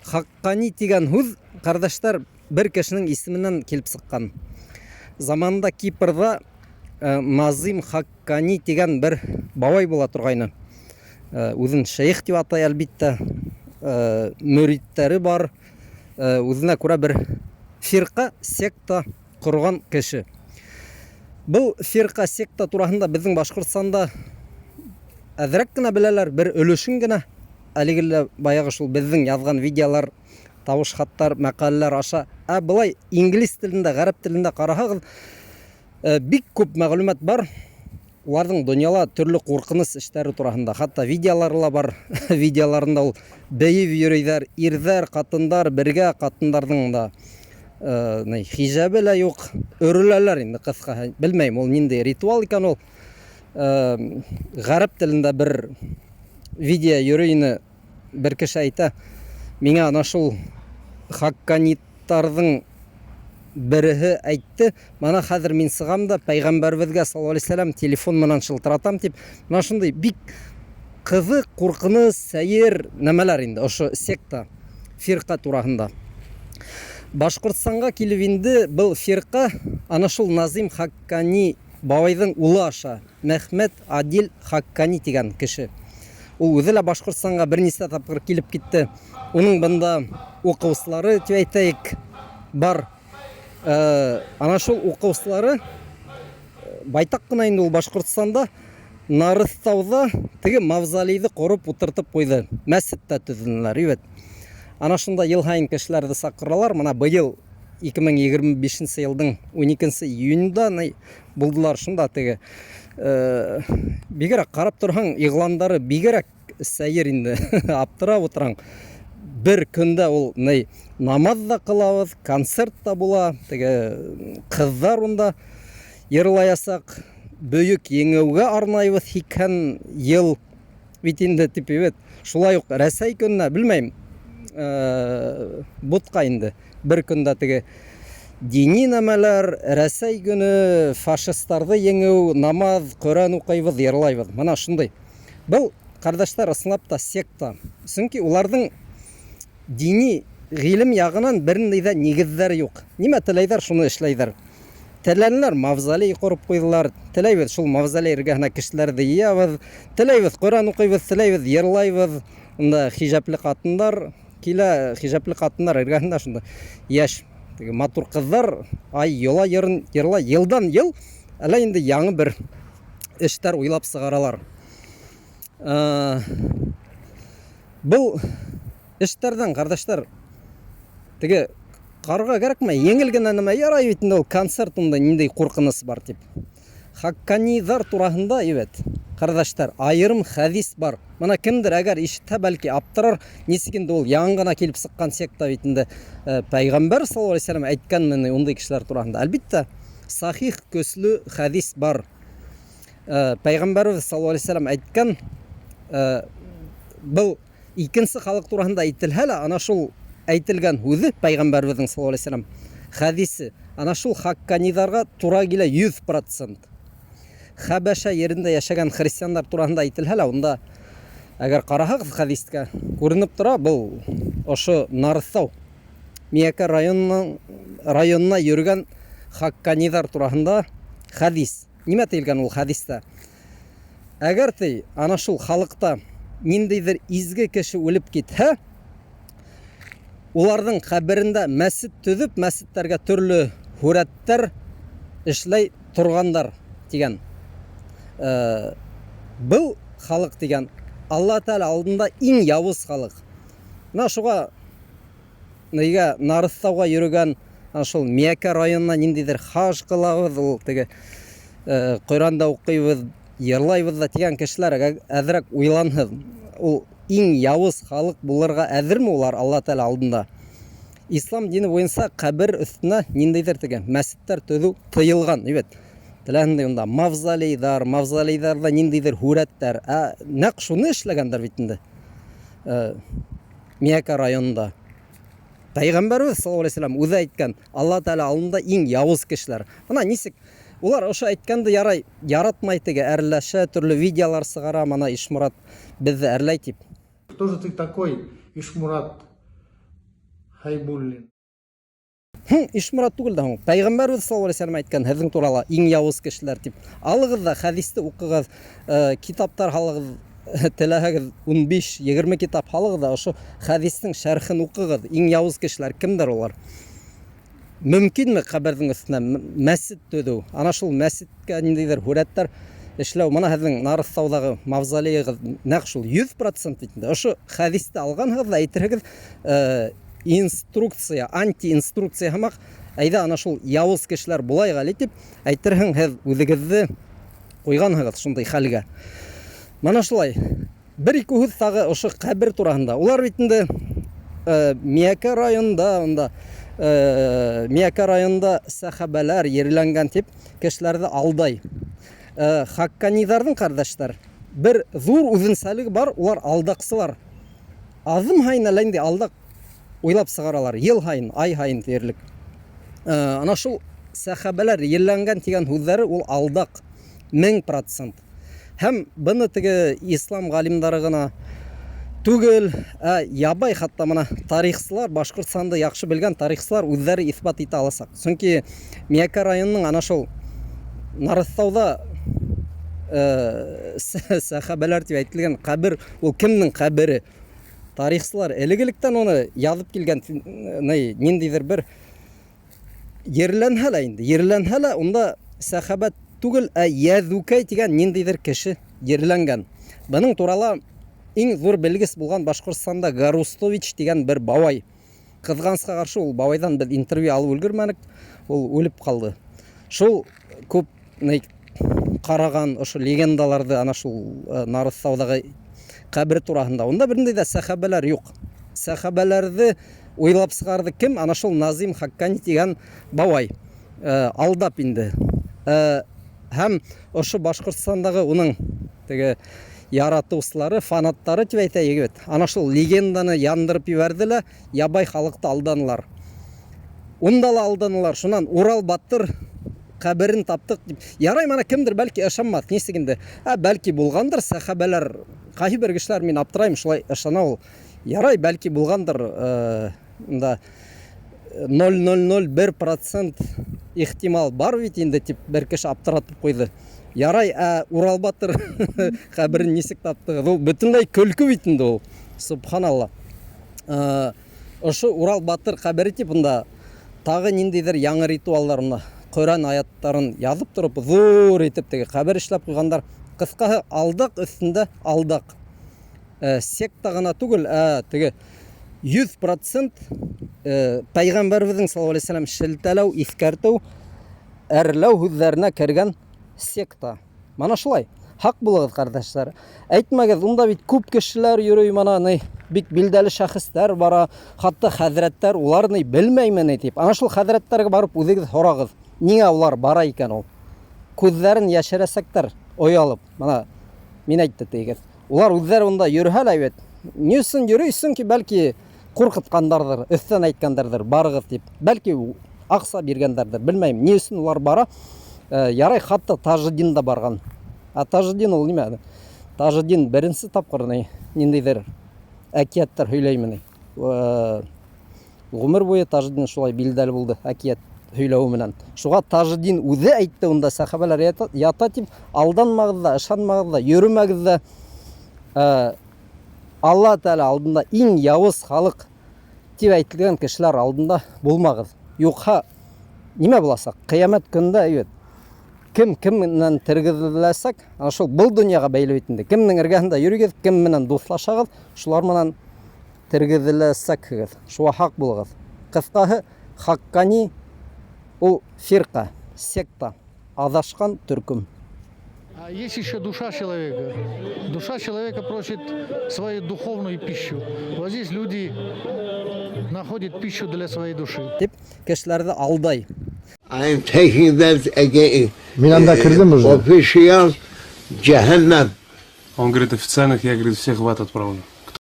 Хаккани тигән һүҙ, ҡәрҙәштәр, бер кешенең исеменән килеп сыҡҡан. Заманында Кипрҙа Назим Хаккани тигән бер бабай була торғайны. Үҙен шәйех тип атай, әлбиттә. Мөриттәре бар. Үҙенә күрә бер фирҡа, секта ҡорған кеше. Был фирҡа, секта тураһында беҙҙең Башҡортостанда әҙерәк кенә беләләр, бер өлөшөн генә. Әлеге лә баяғы шул беҙҙең яҙған видеолар, тауыш хаттар, мәҡәләләр аша. Ә былай инглиз телендә, ғәрәп телендә ҡараһағыҙ, бик күп мәғлүмәт бар. Уларҙың донъяла төрлө ҡурҡыныс эштәре тураһында. Хатта видеолары ла бар. Видеоларында ул бейеп йөрөйҙәр, ирҙәр, ҡатындар бергә, ҡатындарҙың да ни, хижабы ла юҡ. Өрөләләр инде ҡыҫҡаһы. Белмәйем, ул ниндәй ритуал икән ул. Ғәрәп телендә бер видео йөрөй ине, бер кеше әйтә, миңә ана шул хакканиттарҙың береһе әйтте, мына хәҙер мин сығам да пәйғәмбәребеҙгә саллаллаһу алейһи вәсәләм телефон менән шылтыратам тип. Мына шундай бик ҡыҙыҡ, ҡурҡыныс, сәйер нәмәләр инде ошо секта, фирҡа тураһында. Башҡортостанға килеп инде был фирҡа ана шул Назим Хаккани бабайҙың улы аша, Мәхмәт Адил Хаккани тигән кеше. Ул үҙе лә Башҡортостанға бер нисә тапҡыр килеп китте. Уның бында уҡыусылары, тип әйтәйек, бар. Ана шул уҡыусылары байтаҡ ҡына инде ул Башҡортостанда Нарыҫтауҙа теге мавзолейҙы ҡороп ултыртып ҡуйҙы. Мәсет тә төҙөнөләр, бит. Ана шунда йыл һайын кешеләрҙе саҡыралар. Мына быйыл 2025 йылдың 12 июнендә булдылар шунда теге. Бигерәк ҡарап торһаң, иғландары бигерәк сәйер инде. Аптырап ултыраң. Бер көндә ул ни намаҙ ҙа ҡылабыҙ, концерт та була, теге ҡыҙҙар унда йырлаясаҡ, бөйөк еңеүгә арнайбыҙ 80 йыл бит инде тип бит. Шулай уҡ Рәсәй көнөнә, белмәйем, бутҡа инде. Бер көндә теге дини нәмәләр, Рәсәй көнө, фашисттарҙы еңеү, намаҙ, Ҡөрьән уҡыйбыҙ, йырлайбыҙ. Мына шундай. Был, ҡәрҙәштәр, ысынлап та секта. Сөнки уларҙың дини ғилем яғынан бер ниндәй ҙә нигеҙҙәре юҡ. Нимә теләйҙәр, шуны эшләйҙәр. Теләнеләр, мавзолей ҡороп ҡуйҙылар. Теләйбеҙ, шул мавзолей эргәһенә кешеләрҙе йыябыҙ. Теләйбеҙ, Ҡөрьән уҡыйбыҙ, теләйбеҙ, йырлайбыҙ. Унда хижаплы ҡатындар килә, хижаплы ҡатындар эргәһендә шунда йәш теге матур ҡыҙҙар ай йола йырын йырлай. Йылдан йыл әллә инде яңы бер эштәр уйлап сығаралар. Был эштәрҙән, ҡәрҙәштәр, теге ҡарарға кәрәкмәй, еңел генә нәмә, ярай бит инде ул концерт, унда ниндәй ҡурҡыныс бар тип. Хакканиҙар тураһында, ибәт, ҡәрҙәштәр, айырым хәдис бар. Мына кемдер әгәр ишетһә, бәлки аптырар, нисек инде ул яңы ғына килеп сыҡҡан секта бит инде, пәйғәмбәр саллаллаһу алейһи вәсәләм әйткәнме ни ундай кешеләр тураһында? Әлбиттә, сахих көслө хәдис бар. Пәйғәмбәребеҙ саллаллаһу алейһи вәсәләм әйткән, был икенсе халыҡ тураһында әйтелһә лә, ана шул әйтелгән һүҙе пәйғәмбәребеҙҙең саллаллаһу алейһи вәсәләм хәдисе, ана шул хакканиҙарға тура килә 100%. Хәбәшә ерендә йәшәгән христиандар тураһында әйтелһә лә, унда әгәр ҡараһағыҙ хәдискә, күренеп тора, был ошо Нарыҫтау Миәкә районына йөрөгән хакканиҙар тураһында хәдис. Нимә тиелгән ул хәдистә? Әгәр ти, ана шул халыҡта ниндәйҙер изге кеше үлеп китһә, уларҙың ҡәберендә мәсет төҙөп, мәсеттәргә төрлө һүрәттәр эшләй торғандар тигән. Был халыҡ тигән Алла Тәғәлә алдында иң яуыз халыҡ. Мына шуға нигә Нарыҫтауға йөрөгән, ана шул Миәкә районына ниндәйҙер хаж ҡылабыҙ, ул теге Ҡөрьән дә уҡыйбыҙ, йырлайбыҙ ҙа тигән кешеләр әҙерәк уйланһын. Ул иң яуыз халыҡ булырға әҙерме улар Алла Тәғәлә алдында? Ислам дине буйынса ҡәбер өҫтөнә ниндәйҙер теге мәсеттәр төҙөү тыйылған, бит. Теләһендә унда мавзолейҙар, мавзолейҙарҙа ниндәйҙер һүрәттәр. Ә нәҡ шуны эшләгәндәр бит инде. Миәкә районында. Пәйғәмбәребеҙ саллаллаһу алейһи вәсәләм үҙе әйткән, Алла Тәғәлә алдында иң яуыз кешеләр. Бына нисек улар ошо әйткәнде ярай яратмай, теге әрләшә, төрлө видеолар сығара, мына Ишморат беҙҙе әрләй тип. Кто же ты такой, Ишмурат? Хайбуллин. Һуң, Ишморат түгел дә һуң. Пәйғәмбәрбеҙ саллаллаһу алейһи вәсәлләм әйткән һеҙҙең турала иң яуыз кешеләр тип. Алығыҙ ҙа хәдисте уҡығыҙ, китаптар һалығыҙ, теләһәгеҙ 15-20 китап һалығыҙ ҙа ошо хәдистең шәрхен уҡығыҙ. Иң яуыз кешеләр кемдәр улар? Мөмкинме ҡәберҙең өҫтөнә мәсет төҙөү? Ана шул мәсеткә ниндәйҙер һүрәттәр эшләү. Мына һеҙҙең Нарыҫтауҙағы мавзолейығыҙ нәҡ шул 100% бит инде. Ошо хәдисте алғанһығыҙ ҙа әйтерһегеҙ, инструкция, анти-инструкция һымаҡ, әйҙә ана шул яуыз кешеләр булайыҡ әле тип әйтерһең, һеҙ үҙегеҙҙе ҡуйғанһығыҙ шундай хәлгә. Мына шулай. Бер-ике һүҙ тағы ошо ҡәбер тураһында. Улар бит инде Миәкә районында, унда Миәкә районында сәхәбәләр ерләнгән тип кешеләрҙе алдай. Хакканиҙарҙың, ҡәрҙәштәр, бер ҙур үҙенсәлеге бар, улар алдаҡсылар. Аҙым һайын әллә ниндәй алдаҡ уйлап сығаралар, йыл һайын, ай һайын тиерлек. Ана шул сәхәбәләр ерләнгән тигән һүҙҙәре ул алдаҡ, 1000%. Һәм быны теге ислам ғалимдары ғына түгел, ә ябай хатта мына тарихсылар, Башҡортостанды яҡшы белгән тарихсылар үҙҙәре иҫбат итә аласаҡ. Сөнки Миәкә районының ана шул Нарыҫтауҙа сәхәбәләр тип әйтелгән ҡәбер, ул кемдең ҡәбере? Тарихсылар элек-электән уны яҙып килгән, ниндәйҙер бер ерләнһә лә инде, ерләнһә лә унда сәхәбә түгел, ә Йәҙүкәй тигән ниндәйҙер кеше ерләнгән. Бының турала иң ҙур белгес булған Башҡортостанда Гарустович тигән бер бабай. Ҡыҙғанысҡа ҡаршы ул бабайҙан беҙ интервью алып өлгөрмәнек, ул үлеп ҡалды. Шул күп ҡараған ошо легендаларҙы ана шул Нарыҫтауҙағы ҡәбер тураһында. Унда бер ниндәй ҙә сәхәбәләр юҡ. Сәхәбәләрҙе уйлап сығарҙы кем? Ана шул Назим Хаккани тигән бабай. Алдап инде. Һәм ошо Башҡортостандағы уның теге яратыусылары, фанаттары тип әйтәйек бит. Ана шул легенданы яндырып ебәрҙе лә ябай халыҡты алданылар. Унда ла алданылар. Шунан Урал батыр ҡәберен таптыҡ тип. Ярай, мына кемдер бәлки ышанмаҫ, нисек инде? Ә бәлки булғандыр сәхәбәләр. Ҡайһы бер кешеләр, мин аптырайым, шулай ышана ул. Ярай, бәлки булғандыр, унда 0,001% ихтимал бар бит инде тип бер кеше аптыратып ҡуйҙы. Ярай, ә Урал батыр ҡәберен нисек таптығыҙ? Ул бөтөнләй көлкө бит инде ул. Субханалла. Ошо Урал батыр ҡәбере тип унда тағы ниндәйҙер яңы ритуалдар, унда Ҡөрьән аяттарын яҙып тороп, ҙур итеп теге ҡәбер эшләп ҡуйғандар. Ҡыҫҡаһы, алдаҡ өҫтөндә алдаҡ. Секта ғына түгел, ә теге 100%, пәйғәмбәребеҙҙең саллаллаһу алейһи вәсәләм шелтәләү, иҫкәртеү, әрләү һүҙҙәренә кергән секта. Мана шулай. Һаҡ булығыҙ, ҡәрҙәштәр. Әйтмәгеҙ, унда бит күп кешеләр йөрөй, мана ни, бик билдәле шәхестәр бара, хатта хәҙрәттәр, улар ни белмәйме ни тип. Ана шул хәҙрәттәргә барып үҙегеҙ һорағыҙ. Ниңә улар бара икән ул? Күҙҙәрен йәшерәсәктәр, оялып. Мына мин әйтте тигеҙ. Улар үҙҙәре унда йөрөһә лә бит. Ни өсөн йөрөй? Сөнки бәлки ҡурҡытҡандарҙыр, өҫтән әйткәндәрҙер, барығыҙ тип. Бәлки аҡса биргәндәрҙер, белмәйем. Ни өсөн улар бара? Ярай, хатта Тажетдин да барған. Ә Тажетдин ул нимә? Тажетдин беренсе тапҡыр ниндәйҙер әкиәттәр һөйләйме ни? Ғүмер буйы Тажетдин шулай билдәле булды әкиәт һөйләүе менән. Шуға Тажетдин үҙе әйтте, унда сәхәбәләр ята тип, алданмағыҙ ҙа, ышанмағыҙ ҙа, йөрөмәгеҙ ҙә. Алла Тәғәлә алдында иң яуыз халыҡ тип әйтелгән кешеләр алдында булмағыҙ. Юҡһа нимә буласаҡ? Ҡиәмәт көндә бит кем кем менән тергеҙеләсәк, ана шул был донъяға бәйле бит инде. Кемдең эргәһендә йөрөгөҙ, кем менән дуҫлашағыҙ, шулар менән тергеҙеләсәкһегеҙ. Шуға һаҡ булығыҙ. Ҡыҫҡаһы, Хаккани ул фирҡа, секта, аҙашҡан төркөм. А есть еще душа человека. Душа человека просит свою духовную пищу. Вот здесь люди находят пищу для своей души. Тип кешеләрҙе алдай. I am taking that again. Мин анда керҙем уже. Official Jahannam. Он говорит, официальных я, говорит, всех в ад отправлю.